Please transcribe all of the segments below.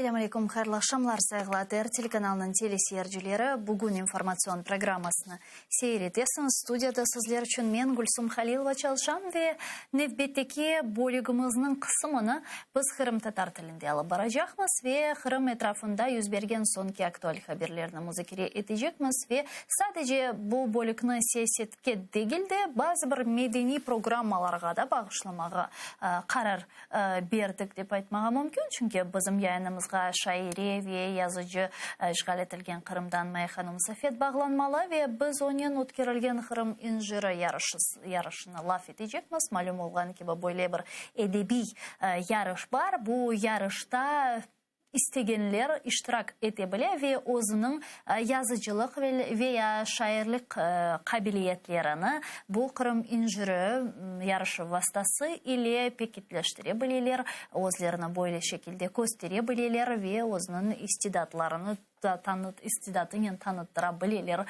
Selâm aleyküm, hayırlı aqşamlar, sayğılı ATR telekanalınıñ teleseyircileri. Bugün informatsion programmasını seyir etesiñiz. Studiyada sizler içün men, Gülsum Halilova, çalışam ve nevbetteki bölügimizniñ qısımını biz qırımtatar tilinde alıp baracaqmız ve Qırım etrafında yüz bergen soñki aktual haberlerni muzakere etecekmiz ve sadece bu bölükni siyasetke degil de, bazı bir medeniy programmalarğa da bağışlamağa qarar berdik dep aytmağa mümkün, çünki bizim yayınımızğa şaire ve yazıcı işğal etilgen Qırımdan Maya hanım Safet bağlanmalı ve biz onen ötkerilgen Qırım inciri yarışını laf etecekmiz. Malüm olğanı kibi, böyle bir edebiy yarış bar. Bu yarışta İstegenler iştirak ete bile ve özüniñ yazıcılıq ve ya şairlik qabiliyetlerini bu Qırım inciri yarışı vastası ile pekitleştire bileler, özlerini böyle şekilde köstere bileler ve özüniñ istidatlarını istidatınen tanıttıra bileler.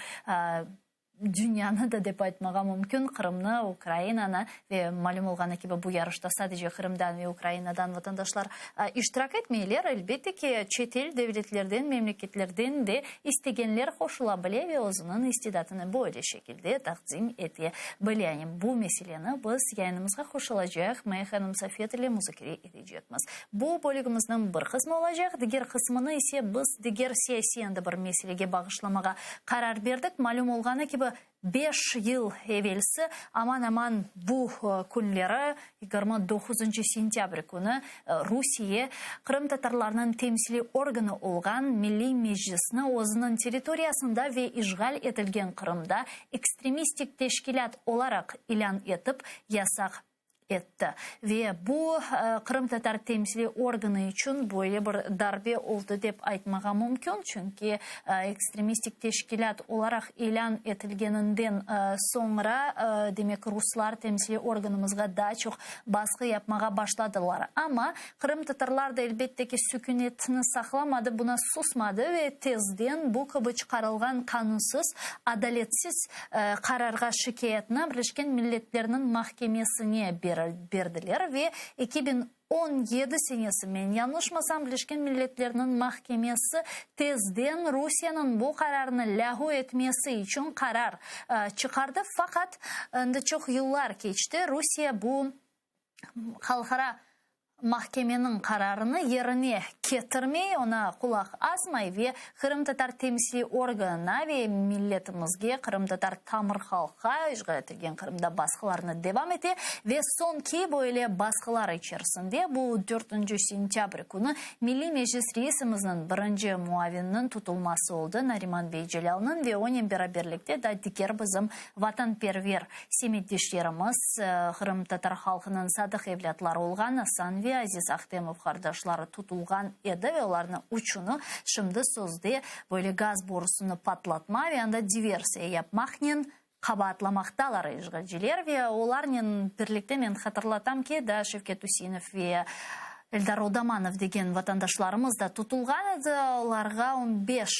Dünyanı da dep aytmağa mümkün, Qırımnı, Ukrainanı ve malüm olğanı kibi bu yarışta sadece Qırımdan ve Ukrainadan vatandaşlar iştirak etmeyler, elbette ki, çetel devletlerden, memleketlerden de istegenler qoşula bile ve özüniñ istidatını böyle şekilde taqdim ete bile. Yani bu meseleni biz yayınımızğa qoşulacaq Maya hanım Safet ile muzakere etecekmiz. Bu bölügimizniñ bir qısmı olacaq, diger qısmını ise biz diger siyasiy endi bir meselege bağışlamağa qarar berdik. Malüm olğanı kibi, beş yıl evelsi, aman-aman bu künleri, 29 sentâbr künü Rusiye qırımtatarlarnıñ temsiliy organı olğan Milliy Meclisni özüniñ territoriyasında ve işğal etilgen Qırımda ekstremistik teşkilât olaraq ilân etip, yasaq etti. Ve bu, qırımtatar temsiliy organı içün böyle bir darbe oldı dep aytmağa mümkün, çünki ekstremistik teşkilât olaraq ilân etilgeninden soñra, demek, ruslar temsiliy organımızğa daa çoq basqı yapmağa başladılar. Amma qırımtatarlar da, elbette ki, sükünetini saqlamadı, buna susmadı ve tezden bu kibi çıqarılğan qanunsız, adaletsiz Qararğa şikâyetni Birleşken Milletlerniñ mahkemesine berdiler ve 2017 senesi, men yañlışmasam, Birleşken Milletlerniñ mahkemesi tezden Rusiyeniñ bu qararını lâğu etmesi içün qarar çıqardı. Faqat endi çoq yıllar keçti, Rusiye bu halqara Mahkemeniñ qararını yerine ketirmey, oña qulaq asmay ve qırımtatar temsiliy organına ve milletimizge, qırımtatar tamır halqqa işğal etilgen Qırımda basqılarını devam ete ve soñki böyle basqılar içerisinde bu dörtünci sentâbr künü Milliy Meclis reisimizniñ birinci muavininiñ tutulması oldı, Nariman bey Celâlnıñ ve onen beraberlikte da diger bizim vatanperver Semetdeşlerimiz, qırımtatar halqınıñ sadıq evlâtları olğan Asan ve Aziz Ahtemov qardaşları tutulğan edi ve olarnıñ üçüni şimdi sözde böyle gaz borusını patlatma ve anda diversiya yapmaqnen qabaatlamaqtalar işğalciler ve olarnen birlikte men hatırlatam ki, daa Şevket Üseinov ve Eldar Odamanov degen vatandaşlarımız da tutulğan edi, olarğa on beş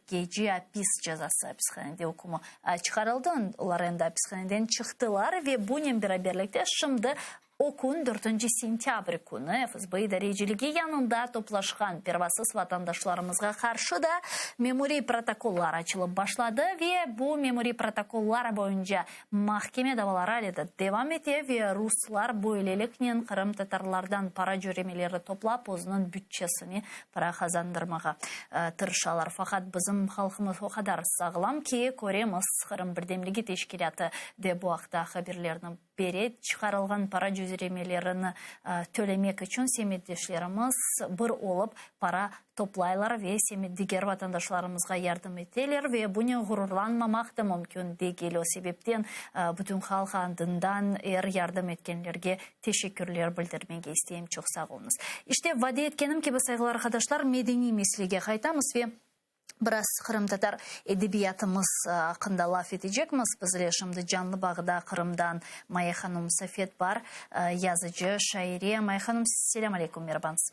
gece apis cezası, apishanede ükümi çıqarıldı, olar endi apishaneden çıqtılar ve bunen beraberlikte şimdi o kün, dörtünci sentâbr künü, FSB idareciligi yanında toplaşqan pervasız vatandaşlarımızğa qarşı da memuriy protokollar açılıp başladı ve bu memuriy protokollar boyunca Mahkeme davaları ale de devam ete ve ruslar böyleliknen qırımtatarlardan para cöremeleri toplap, özüniñ bütçesine para qazandırmağa tırışalar. Faqat bizim halqımız o qadar sağlam ki, köremiz, Qırım birdemligi teşkilâtı de bu aqta haberlerni bere, çıqarılğan para cözremelerini tölemek içün semetdeşlerimiz bir olıp para toplaylar ve diger vatandaşlarımızğa yardım eteler ve bunen ğururlanmamaq da mümkün degil. O sebepten bütün halq adından er yardım etkenlerge teşekkürler bildirmege isteyim. Çoq sağ oluñız. İşte, vade etkenim kibi, sayğılı arqadaşlar, medeniy meselege qaytamız ve biraz qırımtatar edebiyatımız aqqında laf etecekmiz. Bizle şimdi canlı bağda Qırımdan Maya hanım Safet bar, yazıcı, şaire. Maya hanım, selâm aleyküm, merabañız.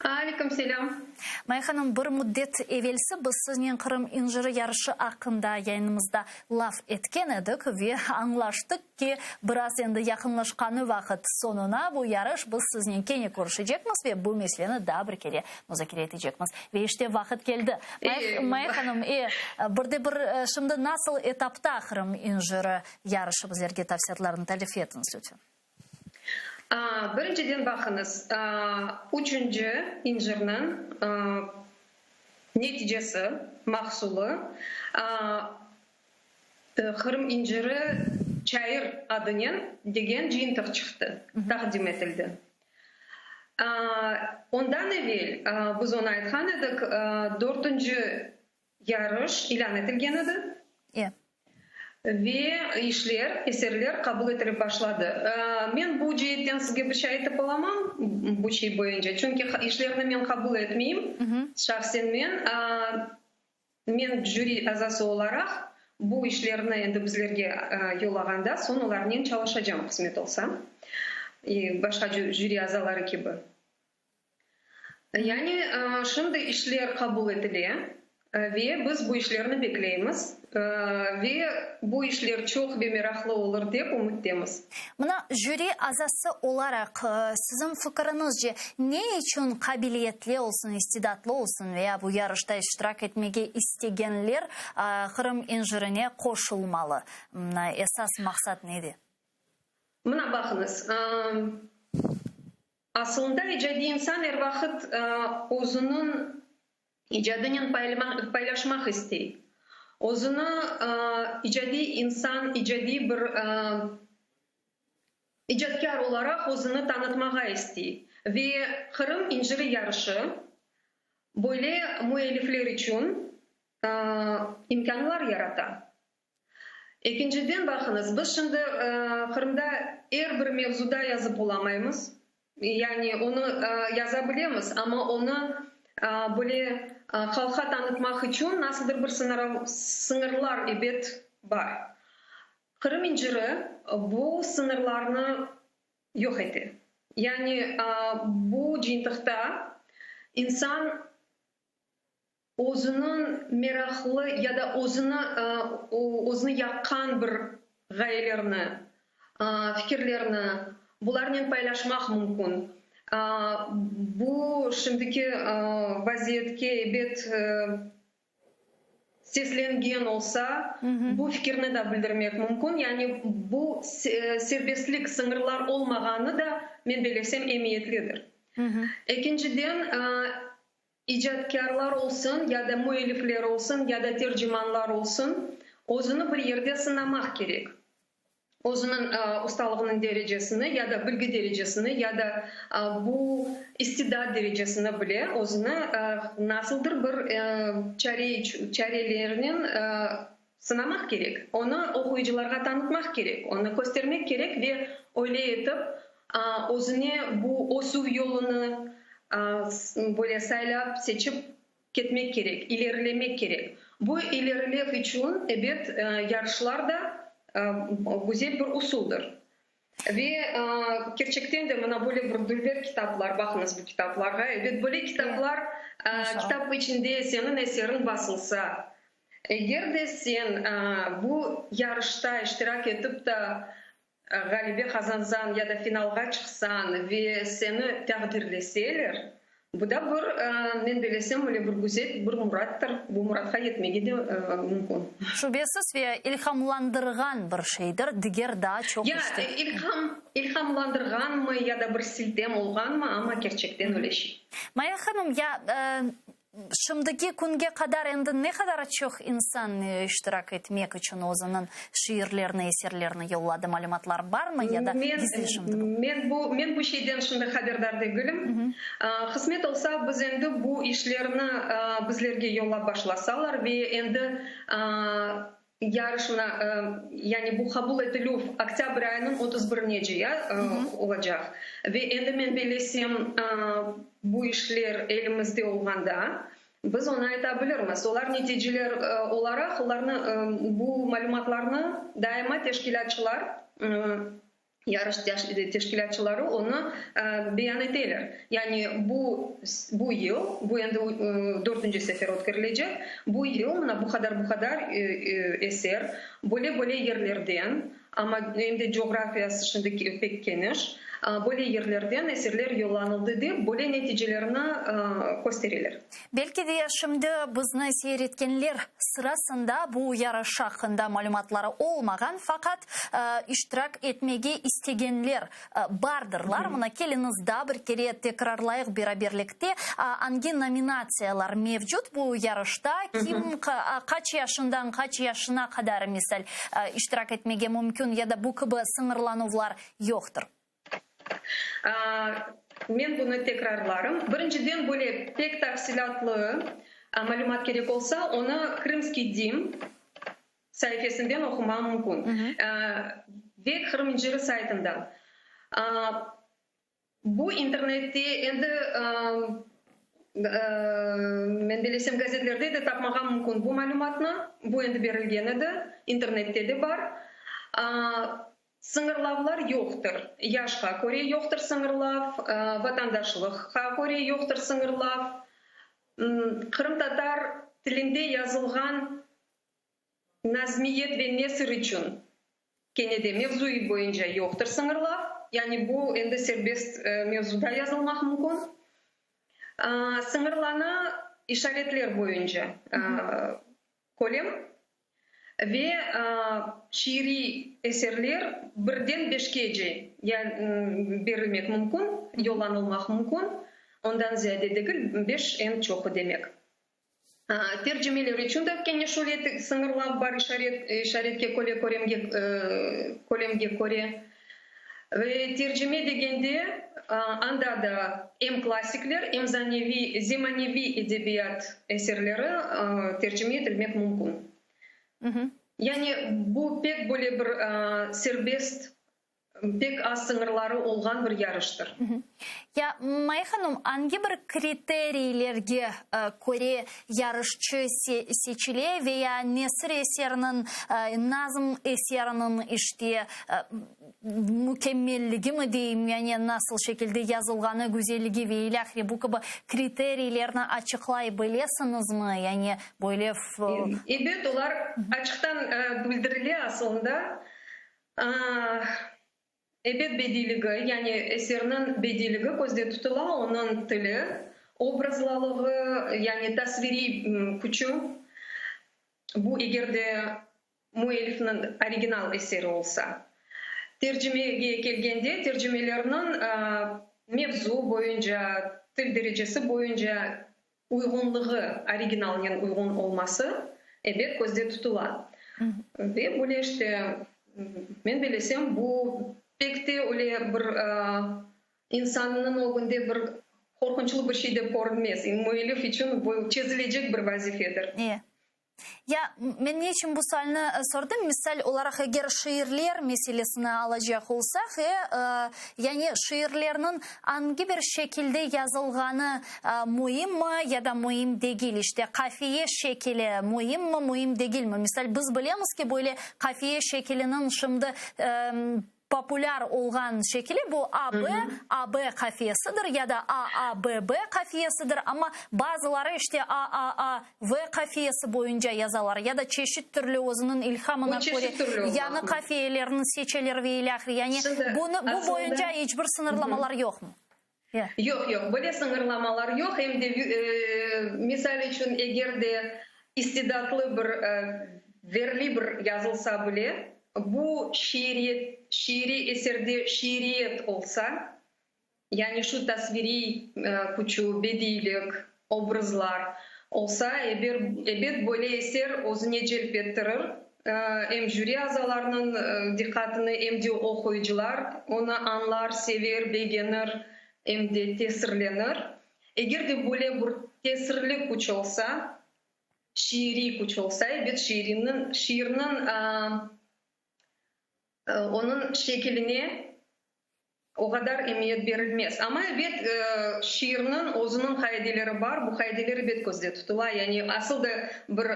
Aleyküm selâm. Maya hanım, bir müddet evelsi biz siznen Qırım inciri yarışı aqqında yayınımızda laf etken edik ve añlaştıq ki, biraz endi yaqınlaşqanı vaqıt soñuna bu yarış biz siznen kene körüşecekmiz ve bu meseleni daa bir kere muzakere etecekmiz. Ve işte vaqıt keldi. Maya hanım, e, bir de bir şimdi nasıl etapta Qırım inciri yarışı bizlerge tavsiyatlarını tarif etiñiz lütfen. Birinciden baqıñız, üçünci incirniñ neticesi, mahsulı, Qırım inciri çayır adınen degen cıyıntıq çıqtı, taqdim etildi. Ondan evel biz onı aytqan edik, dörtünci yarış ilân etilgen edi. Ve işler, eserler qabul etilip başladı. Men bu ceetten sizge bir şey aytıp olamam, bu şey boyunca, çünki işlerni men qabul etmeyim, şahsen men. Men jüri azası olaraq bu işlerni endi bizlerge yollağanda soñ olarnen çalışacam, qısmet olsa, başqa jüri azaları kibi. Yani şimdi işler qabul etile ve biz bu işlerni bekleymiz ve bu işler çoq ve meraqlı olur dep ümüttemiz. Mına, jüri azası olaraq, siziñ fikiriñizce, ne içün qabiliyetli olsun, istidatlı olsun veya bu yarışta iştirak etmege istegenler Qırım incirine qoşulmalı? Mına, esas maqsat nede? Mına, baqıñız, Asılında icadiy insan er vaqıt özüniñ icadınen paylaşmaq istey. Özüni icadiy insan, icadiy bir icatkâr olaraq özüni tanıtmağa istey. Ve Qırım inciri yarışı böyle müellifler içün imkânlar yarata. Ekinciden, baqıñız, biz şimdi Qırımda er bir mevzuda yazıp olamaymız. Yani onı yaza bilemiz, amma onı böyle halqqa tanıtmaq içün nasıldır bir sıñırlar, ebet, bar. Qırım inciri bu sıñırlarnı yoq ete. Yani bu cıyıntıqta insan Özüniñ meraqlı ya da özüni özüni yaqqan bir ğayelerni, fikirlerni bularnen paylaşmaq mümkün. Bu şimdiki vaziyetke, ebet, seslengen olsa, bu fikirni da bildirmek mümkün. Yani bu serbestlik, sıñırlar olmağanı da, men bellesem, emiyetlidir. Ekinciden, İcatkârlar olsun, ya da müellifler olsun, ya da tercimanlar olsun, özüni bir yerde sınamaq kerek. Özüniñ ustalığınıñ derecesini, ya da bilgi derecesini, ya da bu istidat derecesini bile özüni nasıldır bir çare çarelernen sınamaq kerek. Onı oquyıcılarğa tanıtmaq kerek, onı köstermek kerek ve öyle etip özüne bu ösüv yolunı böyle saylap, seçip ketmek kerek, ilerilemek kerek. Bu ilerilev içün, ebet, yarışlar da güzel bir usuldır. Ve kerçekten de mına böyle bir dülber kitaplar, baqıñız bu kitaplarğa, ebet, böyle kitaplar, kitap içinde seniñ eseriñ basılsa, eger de sen bu yarışta iştirak etip da ğalebe qazansañ ya da finalğa çıqsañ ve seni taqdirleseler, bu da bir, men belesem, öyle bir güzel bir murattır, bu muratqa yetmege de mümkün. Şübesiz ve ilhamlandırğan bir şeydir, diger daa çoq Ya, işte. ilham, ilhamlandırğanmı ya da bir siltem olğanmı, amma kerçekten öyle şey. Maya hanım, ya, Şimdiki künge qadar endi ne qadar çoq insan iştirak etmek içün özüniñ şiirlerini, eserlerini yolladı? Malümatlar barmı ya da gizli şimdi bu? Men bu, men bu şeyden şimdi haberdar degilim. Qısmet olsa, biz endi bu işlerni bizlerge yollap başlasalar ve endi Yarış mına, yani bu qabul etilüv oktâbr ayınıñ 31-nece ya olacaq. Ve endi men bellesem, bu işler elimizde olğanda, biz onı ayta bilirmiz. Olar neticeler olaraq, olarnı, bu malümatlarnı daima teşkilâtçılar. Yarış teşkilâtçıları onı beyan eteler. Yani bu bu yıl, bu endi dörtünci sefer ötkerilecek, bu yıl mına bu qadar bu qadar eser böyle böyle yerlerden, amma em de coğrafiyası şimdi pek keniş, böyle yerlerden eserler yollanıldı dep böyle neticelerni köstereler. Belki de şimdi bizni seyir etkenler sırasında bu yarış aqqında malümatları olmağan, faqat iştirak etmege istegenler bardırlar. Mına keliñiz daa bir kere tekrarlayıq beraberlikte, angi nominatsiyalar mevcut bu yarışta, kim, qaç yaşından qaç yaşına qadar, misal, iştirak etmege mümkün ya da bu kibi sıñırlanuvlar yoqtır? Men bunı tekrarlarım. Birinciden, böyle pek tafsilâtlı malümat kerek olsa, onı Krımskiy dim saifesinden oqumaq mümkün ve Qırım inciri saytından. Bu internette endi, men bilesem, gazetlerde de tapmağa mümkün bu malümatnı, bu endi berilgen edi, internette de bar. Sıñırlavlar yoqtır. Yaşqa köre yoqtır sıñırlav, vatandaşlıqqa köre yoqtır sıñırlav. Qırımtatar tilinde yazılğan nazmiyet ve nesir içün kene de mevzuiy boyunca yoqtır sıñırlav. Yani bu endi serbest mevzuda yazılmaq mümkün. Sıñırlana işaretler boyunca kölem. Ve şiiriy eserler birden beşkece berilmek mümkün, yollanılmaq mümkün, ondan ziyade degil, beş eñ çoqu demek. Tercimeler içün de kene şöyle sıñırlav bar, işaret, işaretke köre, kölemge, kölemge köre. Ve tercime degende, anda da em klassikler, em zaneviy, zemaneviy edebiyat eserleri tercime etilmek mümkün. Yani bu pek böyle bir serbest, pek az sıñırları olğan bir yarıştır. Ya, Maya hanım, angi bir kriteriylerge köre yarışçı seçile ve ya nesir eseriniñ, nazm eseriniñ işte mükemmelligimi deyim, yani nasıl şekilde yazılğanı, güzelligi ve ilâhre bu kibi kriteriylerni açıqlay bilesiñizmi? Yani böyle. Ebet, olar açıqtan bildirile asılında. Ebet bediyligi, yani eserniñ bediyligi közde tutula, onıñ tili, obrazlılığı, yani tasviriy küçü, bu eger de müellifniñ original eseri olsa. Tercimege kelgende, tercimelerniñ mevzu boyunca, til derecesi boyunca uyğunlığı, originalnen uyğun olması, ebet, közde tutula. Ve böyle işte, men belesem, bu pek te öyle bir insannıñ ögünde bir qorqunçlı bir şey dep körünmez. Müellif içün bu çezilecek bir vazifedir. E. Ya, men ne içün bu sualni sordım, misal olaraq, eger şiirler meselesini alacaq olsaq, e, yani şiirlerniñ angi bir şekilde yazılğanı müimmi ya da müim degil, işte, qafiye şekili müimmi, müim degilmi? Misal, biz bilemiz ki, böyle qafiye şekiliniñ şimdi Populâr olğan şekili bu AB, AB qafiyesidir ya da AABB qafiyesidir, amma bazıları işte AAAV qafiyesi boyunca yazalar ya da çeşit türlü özüniñ ilhamına köre yañı qafiyelerni seçeler ve ilâhre. Yani bunı, bu boyunca iç bir sıñırlamalar yoqmı? Yoq, yoq, böyle sıñırlamalar yoq. Em de, misal içün, eger de istidatlı bir verlibr yazılsa bile, bu şiiriyet, şiiriy eserde şiiriyet olsa, yani şu tasviriy küçü, bediylik, obrazlar olsa, eber, ebet, böyle eser özüne celp ettirir Em jüri azalarınıñ diqqatını, em de oquyıcılar onı añlar, sever, begenir, em de tesirlenir. Eger de böyle bir tesirli küç olsa, şiiriy küç olsa, ebet, şiiriniñ, şiirniñ onıñ şekiline O qadar emiyet berilmez. Amma, ebet, şiirniñ özüniñ qaideleri bar, bu qaideler, ebet, közde tutula. Yani asıl da bir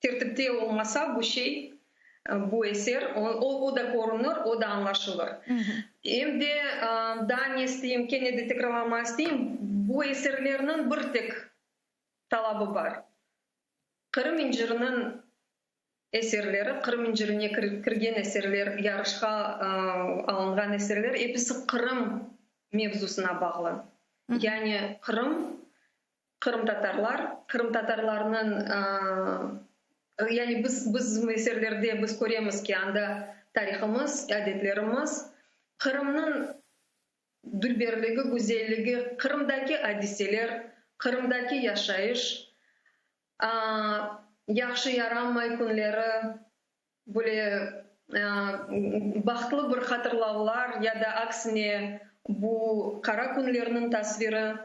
tertipte olmasa bu şey. Bu eser, o da körünir, o da añlaşılır. Em de daa ne isteyim, kene de tekrarlamağa isteyim, bu eserlerniñ bir tek talabı bar, Qırım inciriniñ eserleri, Qırım incirine kirgen eserler, yarışqa alınğan eserler episi Qırım mevzusına bağlı. Yani Qırım Qırımtatarlar, qırımtatarlarnıñ, yani biz, bizim eserlerde biz köremiz ki, anda tarihımız, adetlerimiz, Qırımnıñ dülberligi, güzelligi, Qırımdaki adiseler, Qırımdaki yaşayış, yahşı yaramay künleri, Böyle bahtlı bir hatırlavlar ya da aksine bu qara künlerniñ tasviri,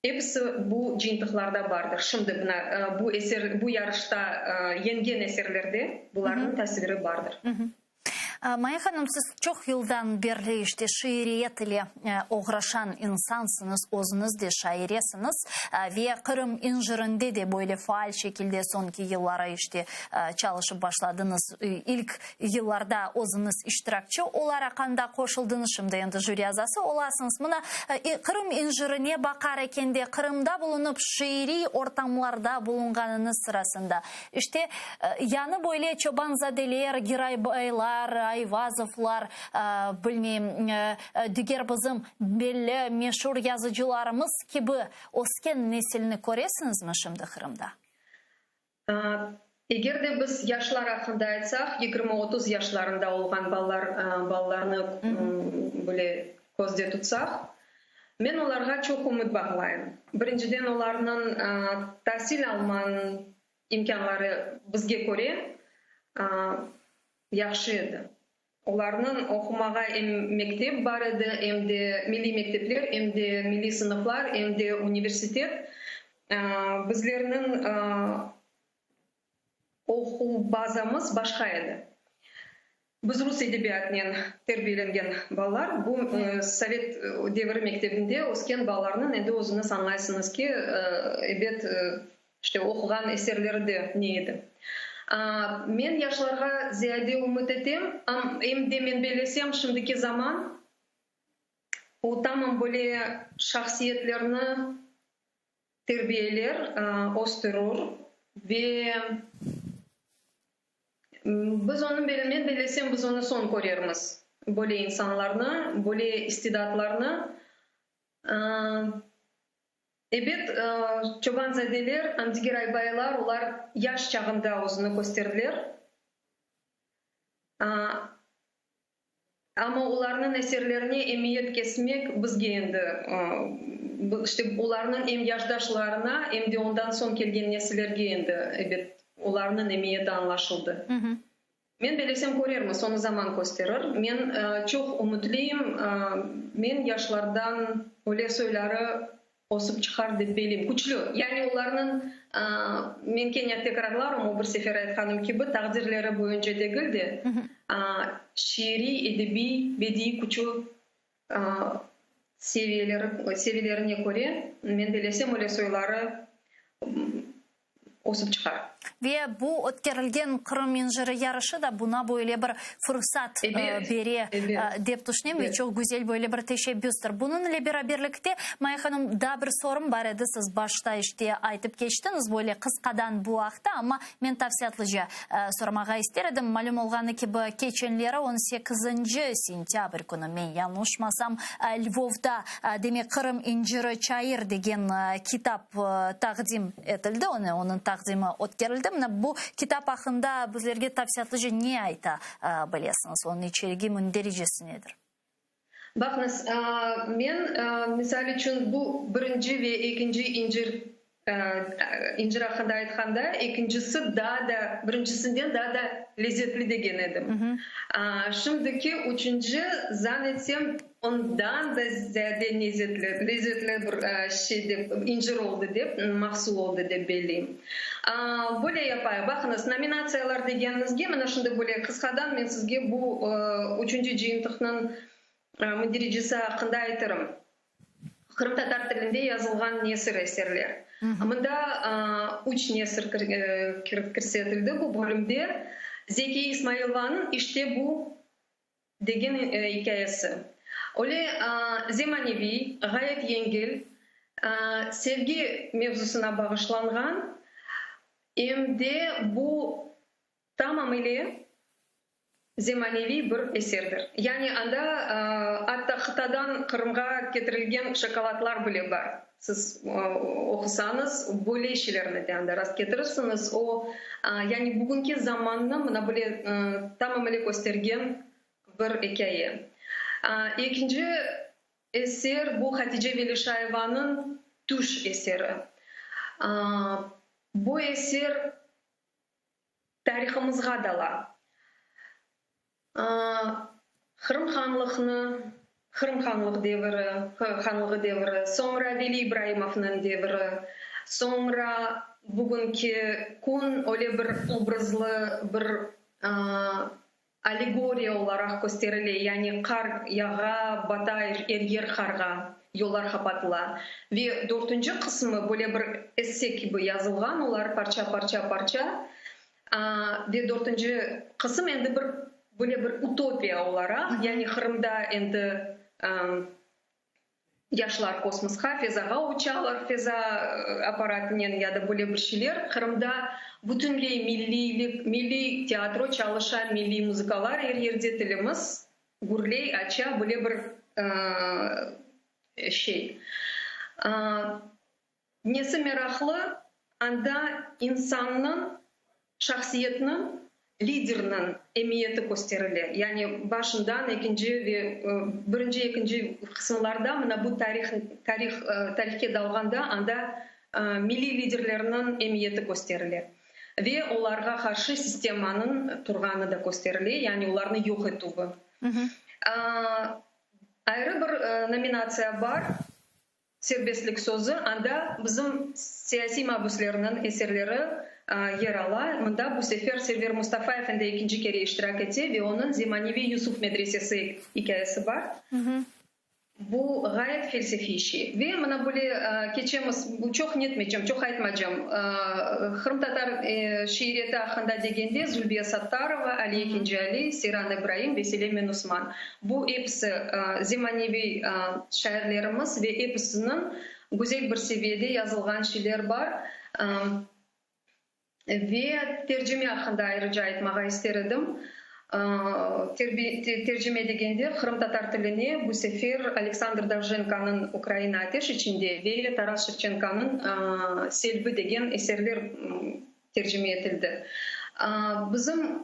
episi bu cıyıntıqlarda bardır. Şimdi mına bu eser, bu yarışta yeñgen eserlerde bularnıñ tasviri bardır. Maya hanım, siz çoq yıldan berli işte şiiriyet ile oğraşan insansıñız, özüñiz de şairesiñiz ve Qırım incirinde de böyle faal şekilde soñki yılları işte çalışıp başladıñız. İlk yıllarda özüñiz iştirakçi olaraq anda qoşuldıñız, şimdi endi jüri azası olasıñız. Mına, Qırım incirine baqar ekende, Qırımda bulunıp, şiiriy ortamlarda bulunğanıñız sırasında, işte, yañı böyle çobanzadeler, Giraybaylar, Ayvazovlar, bilmeyim, diger bizim belli, meşur yazıcılarımız kibi ösken nesilni köresiñizmi şimdi Qırımda? Eger de biz yaşlar aqqında aytsaq, 20-30 yaşlarında olğan balalar, balalarnı böyle közde tutsaq, men olarğa çoq ümüt bağlayım. Birinciden, olarnıñ tasil almanıñ imkânları bizge köre yahşı edi. Olarnıñ oqumağa em mektep bar edi, em de milliy mektepler, em de milliy sınıflar, em de universitet. Bizlerniñ oquv bazamız başqa edi. Biz rus edebiyatınen terbiyelengen balalar, bu sovet deviri mektebinde ösken balalarnıñ endi özüñiz añlaysıñız ki, ebet, İşte, oquğan eserleri de ne edi. Men yaşlarğa ziyade ümüt etem, em de men bellesem, şimdiki zaman o tamam böyle şahsiyetlerni terbiyeler, östürür ve biz onı, men bellesem, biz onı soñ körermiz, böyle insanlarnı, böyle istidatlarnı. Ebet, çobanzadeler, Amdigeraybaylar, olar yaş çağında özüni kösterdiler. Amma olarnıñ eserlerine emiyet kesmek bizge endi, işte, olarnıñ em yaşdaşlarına, em de ondan soñ kelgen nesillerge endi, ebet, olarnıñ emiyeti añlaşıldı. Men belesem körermiz, onı zaman kösterir. Men çoq ümütliyim, men yaşlardan öyle soyları ösip çıqar dep beleyim. Küçlü, yani olarnıñ, men kene tekrarlarım, o bir sefer aytqanım kibi, taqdirleri boyunca degil de, şiiriy, edebiy, bediiy küçü seviyeleri, seviyelerine köre, men belesem öyle soyları ösip çıqar. Ve bu ötkerilgen Qırım inciri yarışı da buna böyle bir fırsat bere, dep tüşünem, ve çoq güzel böyle bir teşebbüstir. Bunıñ ile beraberlikte, Maya hanım, daa bir sorum bar edi, siz başta işte aytıp keçtiñiz böyle qısqadan bu aqta, amma men tafsilâtlıca soramağa ister edim. Malüm olğanı kibi, keçenleri on sekizinci sentâbr künü, men yañlışmasam, Lvovda, demek, Qırım inciri çayır degen kitap taqdim etildi, onıñ taqdimi ötkerildi. Mına bu kitap aqqında bizlerge tafsilâtlıca ne ayta bilesiñiz? Onıñ içerigi, mündericesi nedir? Baqıñız, men, misal içün, bu birinci ve ekinci incir, incir aqqında aytqanda, ekincisi daa da birincisinden daa da lezetli degen edim. Şimdiki üçünci, zan etsem, ondan da ziyade nezetli, lezetli bir şey dep, incir oldı dep, mahsul oldı dep belleyim. Böyle yapayıq, baqıñız, nominatsiyalar degeniñizge, mına şimdi böyle qısqadan men sizge bu üçünci cıyıntıqnıñ mündericesi aqqında aytırım. Qırımtatar tilinde yazılğan nesir eserler. Mında üç nesir kirsetildi bu bölümde. Zekiye İsmailovanıñ İşte bu degen ikâyesi. Öyle zemaneviy, ğayet yengil, sevgi mevzusına bağışlanğan, em de bu tamam ile zemaneviy bir eserdir. Yani anda atta qıtadan Qırımğa ketirilgen şokoladlar bile bar. Siz oqusañız, böyle şeylerni de anda rastketirersiñiz. O, yani bugünki zamannı mına böyle tamamile köstergen bir ikâye. Ekinci eser, bu Hatice Velişayevanıñ Tüş eseri. Bu eser tarihımızğa dala. Qırım hanlıqnı, Qırım hanlıq deviri, hanlığı deviri, soñra Veli İbraimovnıñ deviri, soñra bugünki kün öyle bir obrazlı bir allegoriya olaraq kösterile, yani qar yağa, bata er yer qarğa, yollar qapatıla. Ve dörtünci qısmı böyle bir esse kibi yazılğan, olar parça-parça-parça. Ve dörtünci qısım endi bir böyle bir utopiya olaraq, yani Qırımda endi yaşlar kosmosqa, fezağa uçalar, feza apparatınen ya da böyle bir şeyler. Qırımda bütünley milliylik, milliy teatro çalışa, milliy muzıkalar er yerde, tilimiz gürley, aça, böyle bir şey. Nesi meraqlı, anda insannıñ, şahsiyetniñ, liderniñ emiyeti kösterile. Yani başından ekinci ve birinci, ekinci qısımlarda mına bu tarih, tarih, tarihke dalğanda anda milliy liderlerniñ emiyeti kösterile ve olarğa qarşı sistemanıñ turğanı da kösterile, yani olarnı yoq etüvi. Ayrı bir nominatsiya bar. Serbestlik sözü, anda bizim siyasiy mabüslerniñ eserleri yer ala. Mında bu sefer Server Mustafayev endi ekinci kere iştirak ete ve onıñ Zemaneviy Yusuf medresesi ikâyesi bar. Bu ğayet felsefiy şey. Ve mına böyle keçemiz, bu çoq netmeycem, çoq aytmacam, qırımtatar şiiriyeti aqqında degende Zulbiya Sattarova, Ali Ekinciali, Seyran İbraim ve Selemen Osman. Bu episi zemaneviy şairlerimiz ve episiniñ güzel bir seviyede yazılğan şeyler bar. Ve tercime aqqında ayrıca aytmağa ister edim. Tercime degende, qırımtatar tiline bu sefer Aleksandr Dovjenkonıñ Ukraina ateş içinde ve Taras Şevçenkonıñ Selbi degen eserler tercime etildi. Bizim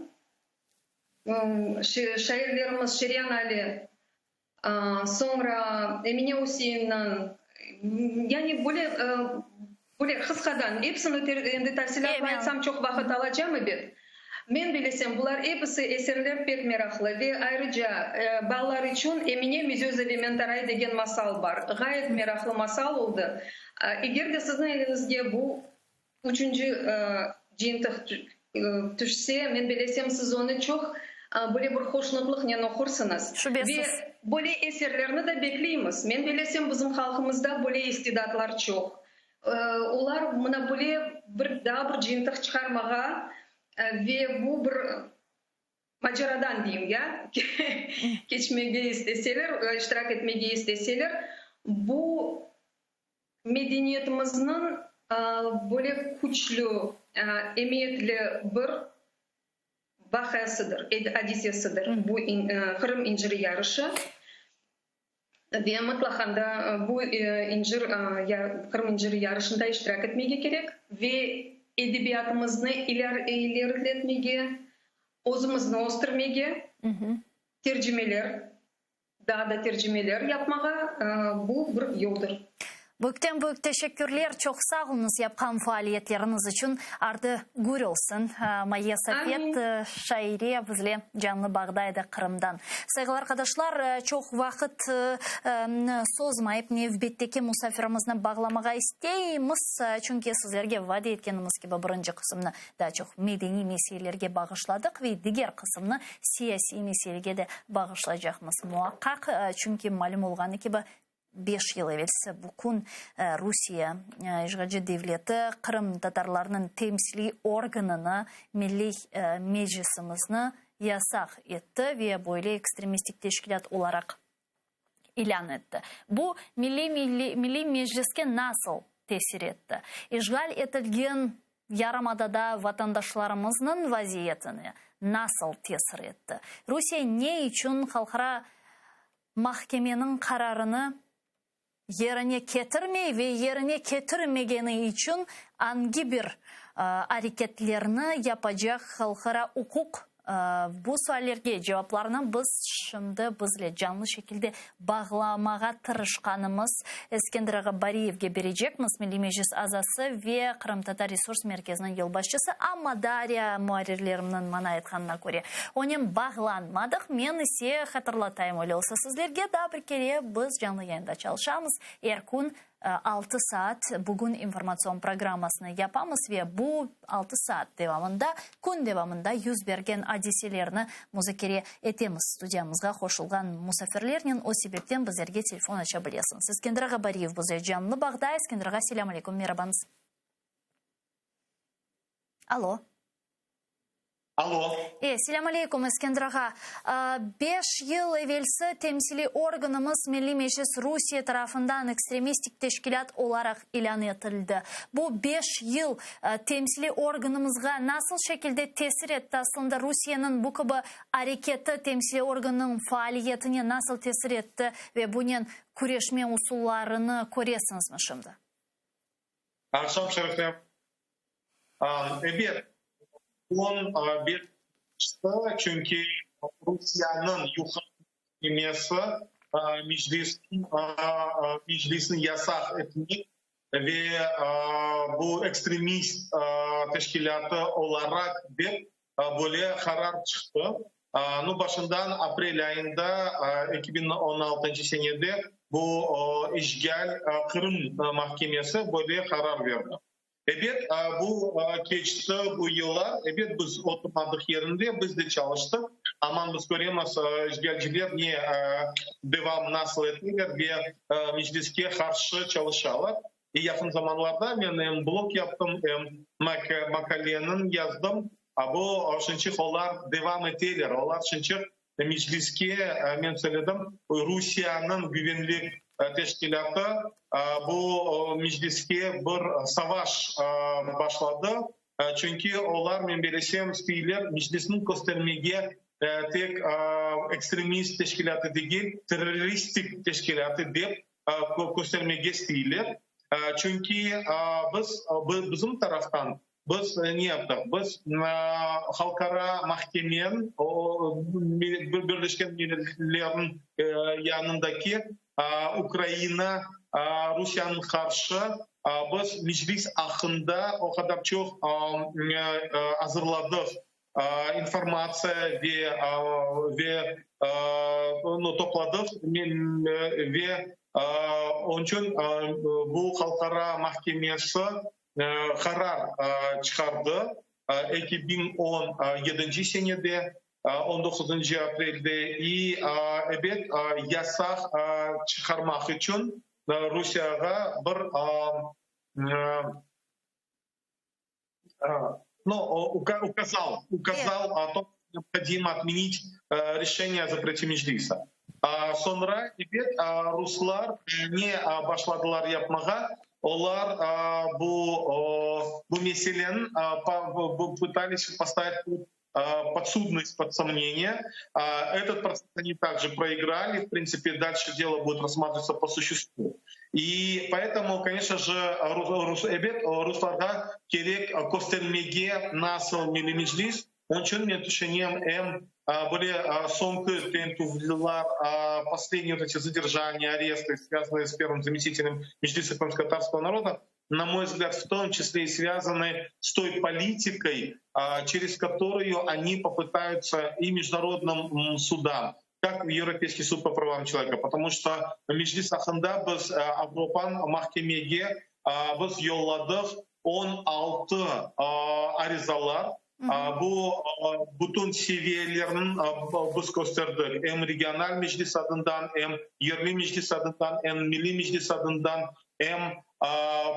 Şairlerimiz Şeryan Ali, soñra Emine Üseinniñ, yani böyle, böyle qısqadan, episini endi tafsilâtlı aytsam çoq vaqıt alacam, ebet. Men bilesem, bular episi eserler pek meraqlı ve ayrıca balalar içün Emine Mizöze ve Mentaray degen masal bar. Ğayet meraqlı masal oldı. Eger de siziñ eliñizge bu Üçünci cıyıntıq tüşse, men bilesem, siz onı çoq böyle bir hoşnutlıqnen oqursıñız. Şübesiz. Ve böyle eserlerni de bekleymiz. Men bilesem, bizim halqımızda böyle istidatlar çoq. Olar mına böyle bir daa bir cıyıntıq çıqarmağa ve bu bir maceradan deyim ya, keçmege isteseler, iştirak etmege isteseler, bu Medeniyetimizniñ böyle küçlü, emiyetli bir vaqiasıdır, adisesidir bu Qırım inciri yarışı. Ve mıtlaqan da bu incir, Qırım inciri yarışında iştirak etmege kerek ve edebiyatımıznı ileriletmege, özümizni östürmege, tercimeler Daa da tercimeler yapmağa bu bir yoldır. Büyükten büyük teşekkürler, çoq sağ oluñız yapqan faaliyetleriñiz içün, ardı gür olsun. Mayye Safet, şaire, bizle canlı bağda edi Qırımdan. Sayğılı arqadaşlar, çoq vaqıt sozmayıp nevbetteki musafirimizni bağlamağa isteymiz, çünki sizlerge vade etkenimiz kibi birinci qısımnı Daa çoq medeniy meselelerge bağışladıq ve diger qısımnı siyasiy meselege de bağışlaycaqmız, muaqqaq, çünki malüm olğanı kibi, Beş yıl evelsi bu kün Rusiye işğalci devleti qırımtatarlarnıñ temsiliy organını, Milliy Meclisimizni yasaq etti ve böyle ekstremistik teşkilât olaraq ilân etti. Bu Milliy Milliy Mecliske nasıl tesir etti? İşğal etilgen yarımadada vatandaşlarımıznıñ vaziyetine nasıl tesir etti? Rusiye ne içün halqara mahkemeniñ qararını yerine ketirmey ve yerine ketirmegeni içün angi bir areketlerni yapacaq halqara uquq bu suallerge cevaplarnı biz şimdi bizle canlı şekilde bağlamağa tırışqanımız Eskender ağa Bariyevge berecekmiz, Milliy Meclis azası ve Qırımtatar Resurs Merkeziniñ yolbaşçısı, amma Darya muarrirlerimniñ maña aytqanına köre, onen bağlanmadıq. Men ise hatırlatayım, öyle olsa sizlerge daa bir kere, biz canlı yayında çalışamız, er kün altı saat bugün informatsion programmasını yapamız ve bu altı saat devamında, kün devamında yüz bergen adiselerni muzakere etemiz studiyamızğa qoşulğan musafirlernen, o sebepten bizlerge telefon aça bilesiñiz. Eskender ağa Bariyev bize canlı bağda. Eskender ağa, selâm aleyküm, merabañız. Alo. Alo. E, selâm aleyküm, Eskender ağa. Beş yıl evelsi temsiliy organımız Milliy Meclis Rusiye tarafından ekstremistik teşkilât olaraq ilân etildi. Bu beş yıl temsiliy organımızğa nasıl şekilde tesir etti? Aslında Rusiyeniñ bu kibi areketi temsiliy organnıñ faaliyetine nasıl tesir etti ve bunen küreşme usullarını köresiñizmi şimdi? Aqşam şerifler. Ebet, 15 çıqtı, çünki Rusiyeniñ Yuqarı mahkemesi Meclisni yasaq etmek ve bu ekstremist teşkilâtı olaraq dep böyle qarar çıqtı. Nu, başından aprel ayında 2016 senede bu işğal Qırım mahkemesi böyle qarar berdi. Ebet, bu keçti bu yıllar, ebet, biz oturmadıq yerinde, biz de çalıştıq, aman biz köremiz, işğalciler ne devam nasıl eteler ve Mecliske qarşı çalışalar. E yaqın zamanlarda men em blog yaptım, em makaleniñ yazdım, a bu şınçıq olar devam eteler, olar şınçıq Mecliske, men söyledim, Rusiyeniñ güvenlik teşkilâtı bu Mecliske bir savaş başladı, çünki olar, men bilesem, isteyler Meclisni köstermege tek ekstremist teşkilâtı degil, terroristik teşkilâtı dep köstermege isteyler. Çünki biz, bizim taraftan Biz ne yaptıq? Biz Halqara mahkemeniñ, Birleşken Milletlerniñ yanındaki Ukraina Rusiyeniñ qarşı biz Meclis aqqında o qadar çoq azırladıq informatsiya ve topladıq ve onıñ içün bu Halqara mahkemesi qarar çıqardı 2017 senede, on doquzıncı aprelde, i ebet, yasaq çıqarmaq içün Rusiyağa bir no, ukazal, ukazal o tom, neobhodimo otmenit reşeniye o zaprete Meclisa. Soñra, ebet, ruslar ne başladılar yapmağa, olar bu bu meseleni pıtались postavit pod podsudnost, pod somneniye. Этот процесс они также проиграли. В принципе, дальше дело будет рассматриваться по существу. И поэтому, конечно же, ebet, ruslarğa kerek köstermege nasıl Milliy Meclis. Onıñ içün men tüşünem, em böyle soñki tintüvler, последние вот эти задержания, аресты, связанные с первым заместителем Мечлиса крымско-татарского народа, на мой взгляд, в том числе и связаны с той политикой, через которую они попытаются и международным судам, как в Европейский суд по правам человека, потому что Meclis aqqında biz Avropa mahkemege biz yolladıq 16 arizalar. Bu bütün seviyelerniñ biz kösterdik, em regional meclis adından, em yerli meclis adından, em Milliy Meclis adından, em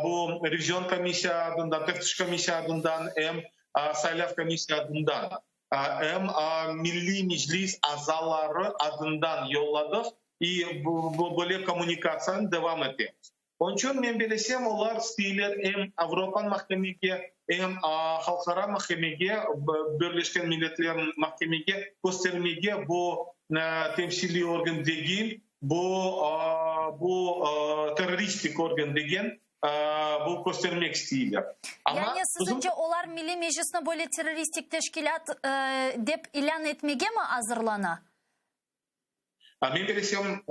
bu revizion komissiya adından, teftiş komissiya adından, em saylav komissiya adından, em Milliy Meclis azaları adından yolladıq, i böyle kommunikatsiyanı devam etemiz. Onıñ içün, men belesem, olar isteyler em Avropa mahkemege, em halqara mahkemege, Birleşken Milletler mahkemege köstermege, bu temsiliy organ degil, bu bu terroristik organ degen, bu köstermek isteyler. Amma Yani, siziñce, olar Milliy Meclisni böyle terroristik teşkilât dep ilân etmege mi azırlana? Men bilesem,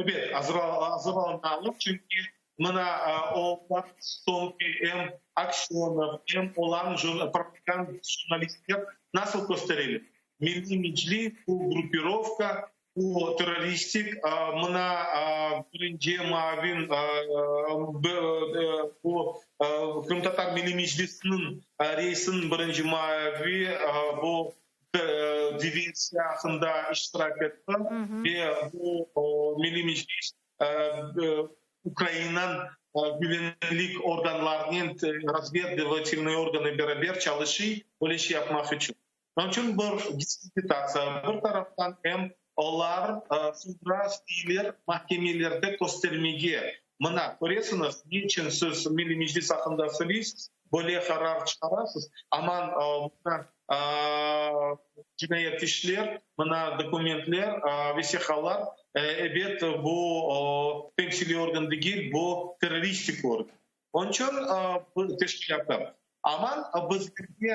ebet, azırlanmalı, çünki mına olar soñki em Aksönov, em olarnıñ propaganda jurnalistler nasıl köstereler, Milliy Meclis, bu gruppirovka, bu terroristik, mına birinci muavin, bu Qırımtatar Milliy Meclisiniñ reisiniñ birinci muavi, bu diversiya aqqında iştirak etti ve bu Milliy Meclis Ukrainanıñ güvenlik organlarınen, razvedivatelnıy organı beraber çalışıy, böyle şey yapmaq içün. Onıñ içün bir diskreditatsiya bir taraftan, em olar soñra isteyler mahkemelerde köstermege, mına, köresiñiz, ne içün siz Milliy Meclis aqqında söyleysiz, böyle qarar çıqarasız, aman, mına, cinayet işler, mına dokumentler, vesiqalar, ebet, bu temsiliy organ degil, bu terroristik organ. Onıñ içün teşkilâtı. Aman, bizlerge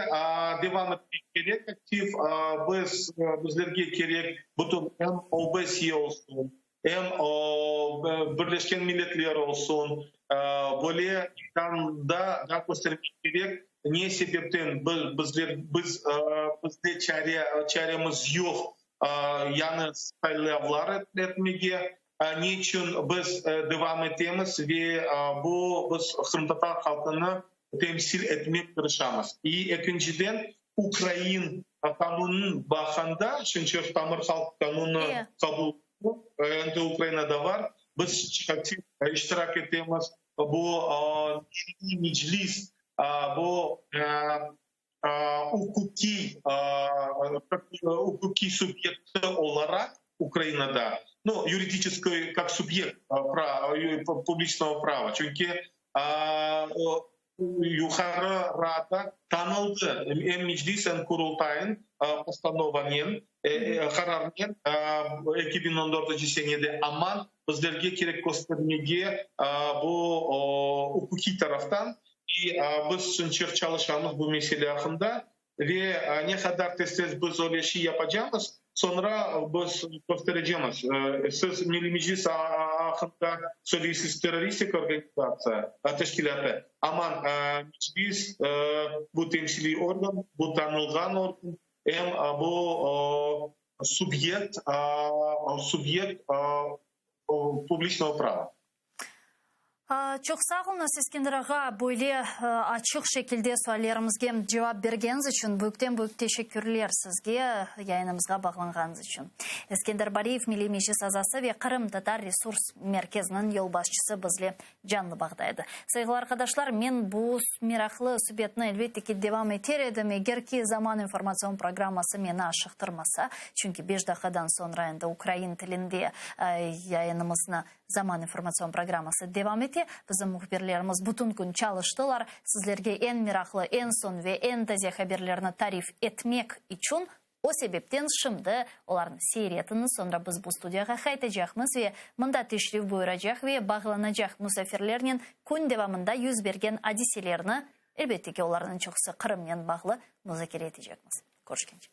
devam etmek kerek aktiv, biz, bizlerge kerek bütün em OBSYE olsun, em Birleşken Milletler olsun, böyle imkânda da köstermek kerek, ne sebepten bizler, biz, bizde çare, çaremiz yoq yañı saylavlar etmege, ne içün biz devam etemiz ve bu biz qırımtatar halqını temsil etmek tırışamız. İ ekinciden, ukrain qanunın baqqanda, çünki tamır halq qanunı qabul endi Ukrainada bar, biz aktiv iştirak etemiz, bu Milliy Meclis, bu uquqiy uquqiy subyekti olaraq Ukrainada, nu, yuridiçeskoy kak subyekt publiçnogo prava, çünki Yuqarı Rada tanıldı, em Meclis, em Qurultayın postanovanen, qararnen 2014 senede, amma bizlerge kerek köstermege bu uquqiy taraftan, biz çünçiq çalışamız bu mesele aqqında. Ve ne qadar tez-tez biz öyle şey yapacamız, soñra biz kösterecemiz. Siz Milliy Meclis aqqında söyleysiz, terroristik organizatsiya, teşkilâtı. Aman, Meclis bu temsiliy organ, bu tanılğan organ, em bu subyekt, subyekt publiçnogo prava. Çoq sağ oluñız, Eskender ağa, böyle açıq şekilde suallerimizge cevap bergeniñiz içün büyükten-büyük teşekkürler sizge, yayınımızğa bağlanğanıñız içün. Eskender Bariyev, Milliy Meclis azası ve Qırımtatar resurs merkeziniñ yolbaşçısı bizle canlı bağda edi. Sayğılı arqadaşlar, men bu meraqlı subetni elbette ki devam eter edim, eger ki Zaman informatsion programması meni aşıqtırmasa, çünki beş daqiqadan soñra endi ukrain tilinde yayınımıznı Zaman informatsion programması devam ete. Bizim mühbirlerimiz bütün kün çalıştılar, sizlerge eñ meraqlı, eñ soñ ve eñ taze haberlerni tarif etmek içün. O sebepten şimdi olarnı seyir etiñiz, soñra biz bu studiyağa qaytacaqmız ve mında teşrif buyuracaq ve bağlanacaq musafirlernen kün devamında yüz bergen adiselerni, elbette ki, olarnıñ çoqusı Qırımnen bağlı, muzakere etecekmiz. Körüşkence.